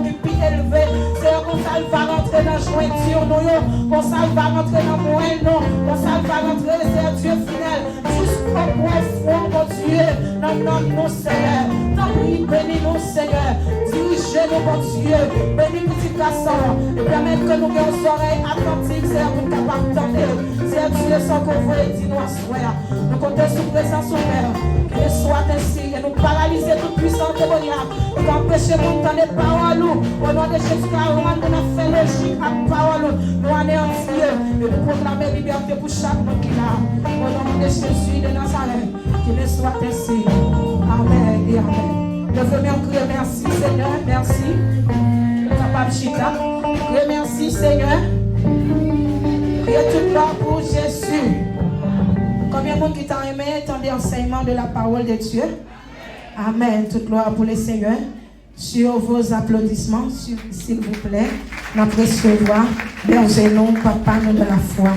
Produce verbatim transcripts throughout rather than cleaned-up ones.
ki pi elve. Seyè, konsa l va rantre nan jwenti nou yo, konsa l va rantre nan mwen nou, konsa l va rantre, Seyè Dye fidèl, jis o pwofon, Bondye, nan nanm nou, Seyè. Tanpri, beni nou, Seyè. Dirije nou, Bondye. Beni pitit gason an. E pèmèt ke nou gen yon zòrèy atantif, Seyè, pou n kapab tande. Seyè Dye, sa ke w voye di nou aswè a. Nou konte sou prezans ou, Pè. Ke l swa ensi. E nou paralize tout pwisans demonyak. Ou ka anpeche moun tande pawòl ou. O non de Jezi, ka rann moun ap fè lojik ak pawòl ou. Nou aneyanti yo. E nou pwoklame libète pou chak moun ki la. O non de Jezi de Nazarèt. Qu'il en soit ainsi. Amen et amen. Leve men, kriye mèsi, Senyè, mèsi. Ou kapab chita. Kriye mèsi, Senyè. Kriye tout glwa pou Jezi. Konbyen moun ki ta renmen tande ansèyman de la parole de Dieu? Amen. Toute gloire pour le Seigneur. Sur vos applaudissements, s'il s'il vous plaît, n ap resevwa bèje nou, Papa nou de la foi,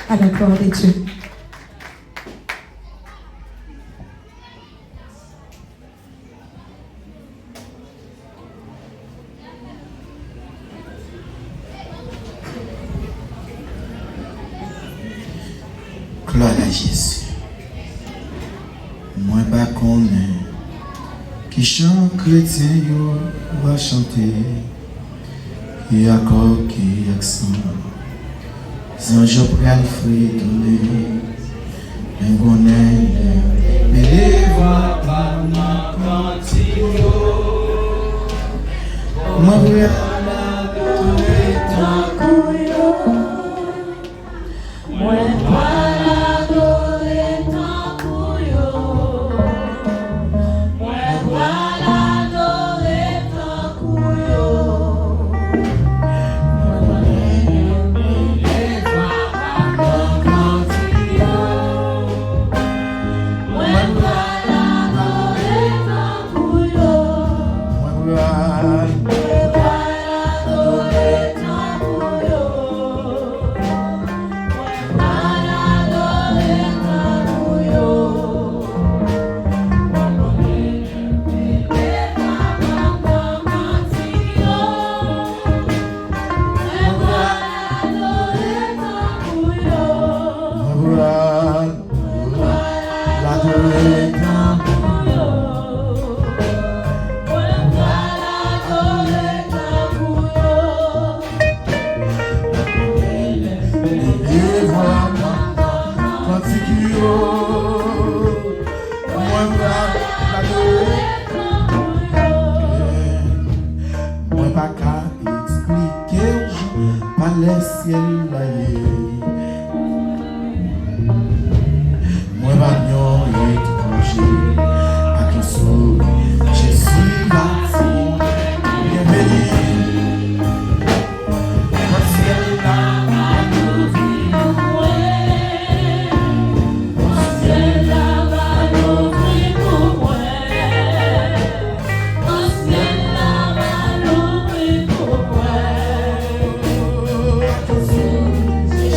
à la gloire de Dieu. Glwa a Jezi. Mwen pa konnen ki chan kretyen yo va chante, ki akò, ki aksan zanj yo pral fredone. Men konnen lè m leve vwa pa m nan kantik yo, mwen pral adore tankou yo. Mwen pral adore tankou yo. Mwen pral adore tankou yo. Mwen pral leve vwa pa m nan kantik yo. Mwen pral adore tankou yo. Mwen pral adore tankou yo. Mwen pral adore tankou yo. Mwen pral leve vwa pa m nan kantik yo. Mwen pral adore tankou yo. Mwen pral adore tankou yo. Mwen pral adore tankou yo. Leve vwa m nan kantik yo. Mwen pral adore. Mwen pa ka eksplike w jan palè syèl la ye. Mwen pa yon etranje ak yon souri. Jezi bati, byen beni. Pòt syèl la va louvri pou mwen. Pòt syèl la va louvri pou mwen. Pòt syèl la va louvri pou mwen. Jezi,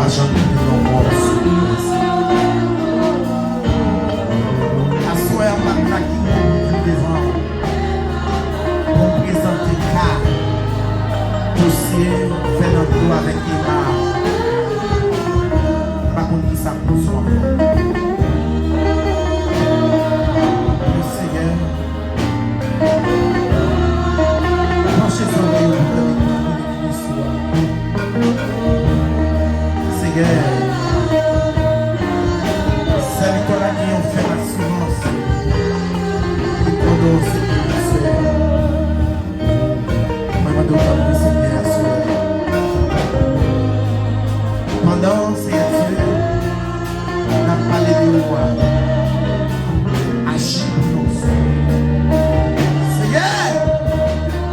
Janm kite yon mò sou plas. Aswè a, m ap lage yon moun vin devan w pou m prezante ka dosye Fernando avèk Emma. M pa konn kisa k pouse w ankò. Senyè, panche zòrèy ou pou tande. Senyè, sèvitè w la gen yon fèm asirans. Li konnen w se Senyè. Mwen mande w tanpri, Senyè, aswè a. Pandan, Senyè Dye, n ap pale de ou a, aji pou nou. Senyè,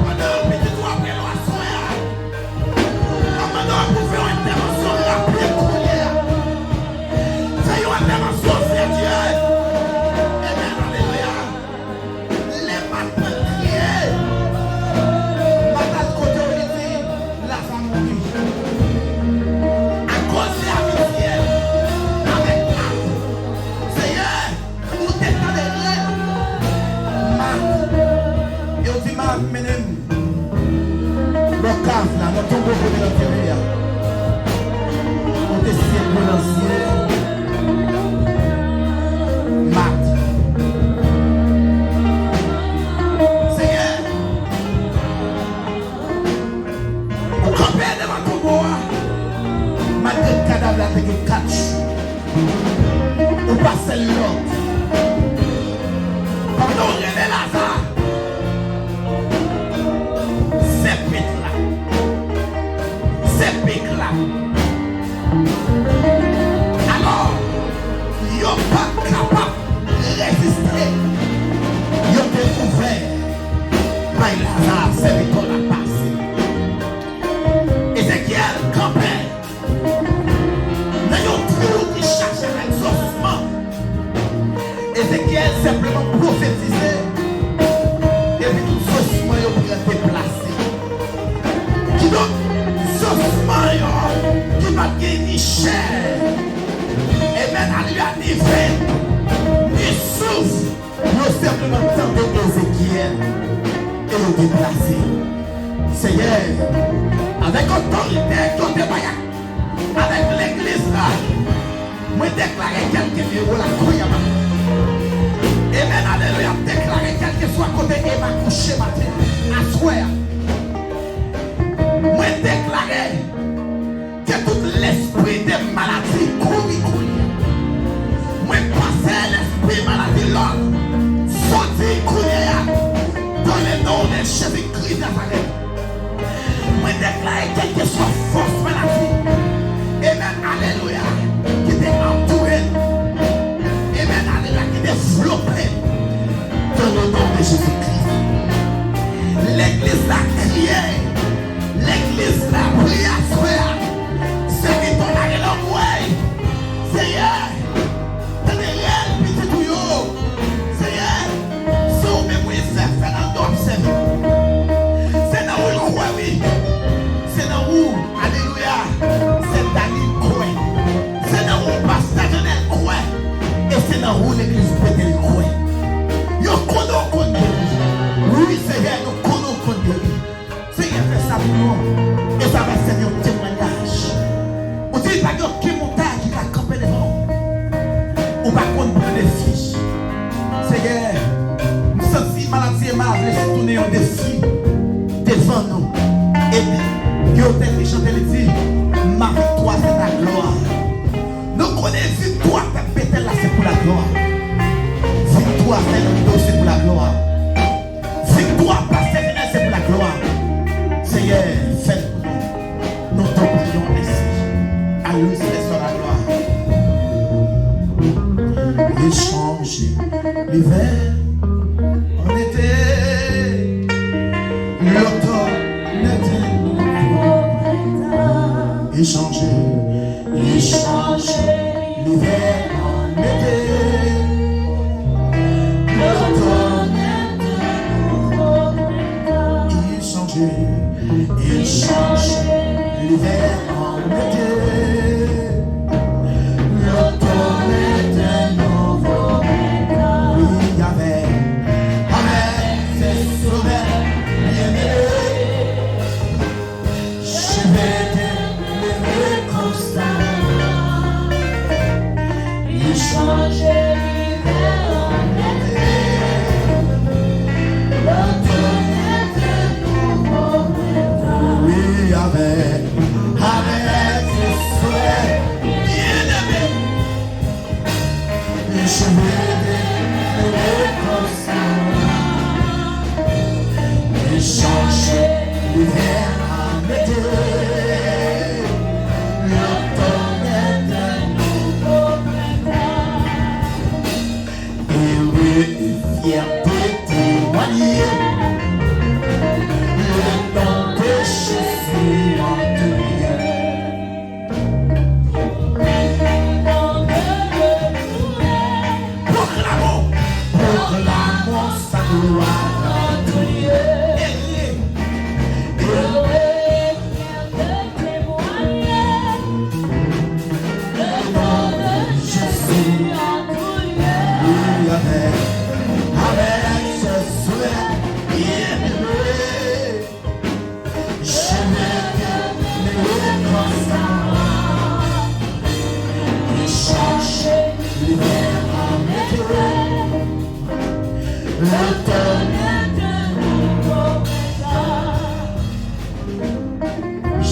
pandan pitit ou ap rele w aswè a, m ap mande w pou fè yon entèvansyon rapid kounye a. Fè yon entèvansyon serye. Amen, alelouya. Lè Mat pral kriye, Mat al kote w, li di, Laza mouri. Akoz li amitye avèk Mat, Senyè, ou te tande rèl Mat. E w di, Mat, mennen m bò kav la, nan tonbo kote yo antere a. Ou te sye gwo nan zye Mat. Senyè, ou kanpe devan tonbo a, malgre kadav la te gen kat jou. Ou pase l lòd. Pandan w rele Laza, se pik la. Se pik la. Alò, yo pa t kapab reziste. Yo te ouvè bay Laza, sèvitè w la pase. Ezekyèl kanpe nan yon twou ki chaje avèk zosman. Ezekyèl senpleman pwofetize, epi tout zosman yo pran deplase. Kidonk, zosman yo ki pa t gen ni chè, amen, alelouya, ni venn, ni souf, yo senpleman tande Ezekyèl e yo deplase. Senyè, avèk otorite ke w te bay ak, avèk legliz la, mwen deklare kèlke, e o la koyama. Amen, alelouya, m deklare kèlkeswa kote Emma kouche maten, aswè a, mwen deklare ke tout lespri de maladi kouri kounye a. Mwen pase lespri maladi lòd, soti kounye a, dans le nom de Jésus-Christ Nazareth. Mwen deklare kèlkeswa fòs maladi, amen, alelouya, ki te antoure n, amen, alelouya, ki te vlope n, dans le nom de Jésus-Christ. Legliz la kriye. Legliz la priye aswè a. Sèvitè w la rele anmwey. Senyè, tande rèl pitit ou yo. Senyè, se ou menm wi, se Fernando ap sèvi. Se nan ou l kwè wi. Se nan ou, alelouya, se Dani l kwè. Se nan ou pastè Janèl kwè. E se nan ou legliz Betèl kwè. Yo konnen w konn geri. Wi, Senyè, yo konnen w konn geri. Senyè, fè sa pou nou. E sa va sèvi yon temwayaj. Ou di, pa gen okenn montay ki ka kanpe devan w. Ou pa konn pran defi. Senyè, m santi maladi Emma vle tounen yon defi devan nou. Epi, gen yon tèks ki chante, li di, Ma victoire, c'est ta gloire. Nou konnen viktwa pèp Betèl la, se pou laglwa. Viktwa Fernando, se pou laglwa. Viktwa pastè Fidèl, se pou laglwa. Senyè, fè l pou nou. Nou te priyè ensi. Allouez le Seigneur la gloire. Échanger l'hiver en été, l'automne est un nouveau printemps. Échanger, échanger l'hiver en été. L'automne est un nouveau printemps. Échanger, échanger l'hiver en été.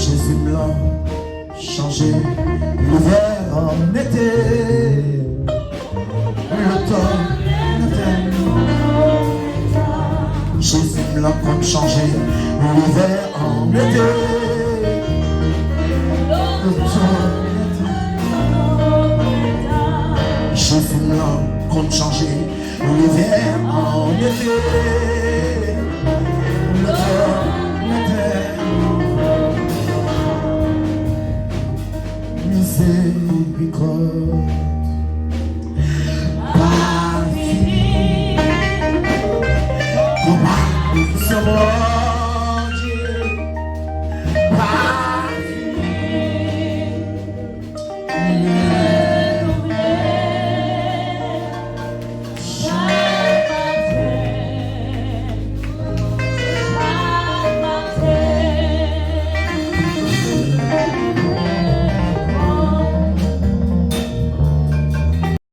Jezi m lan chanje livè an ete. Lotòn ete. Jezi m lan konn chanje livè an ete. Lotòn ete. Jezi m lan konn chanje livè an ete. Lotòn ete. Mizerikòd.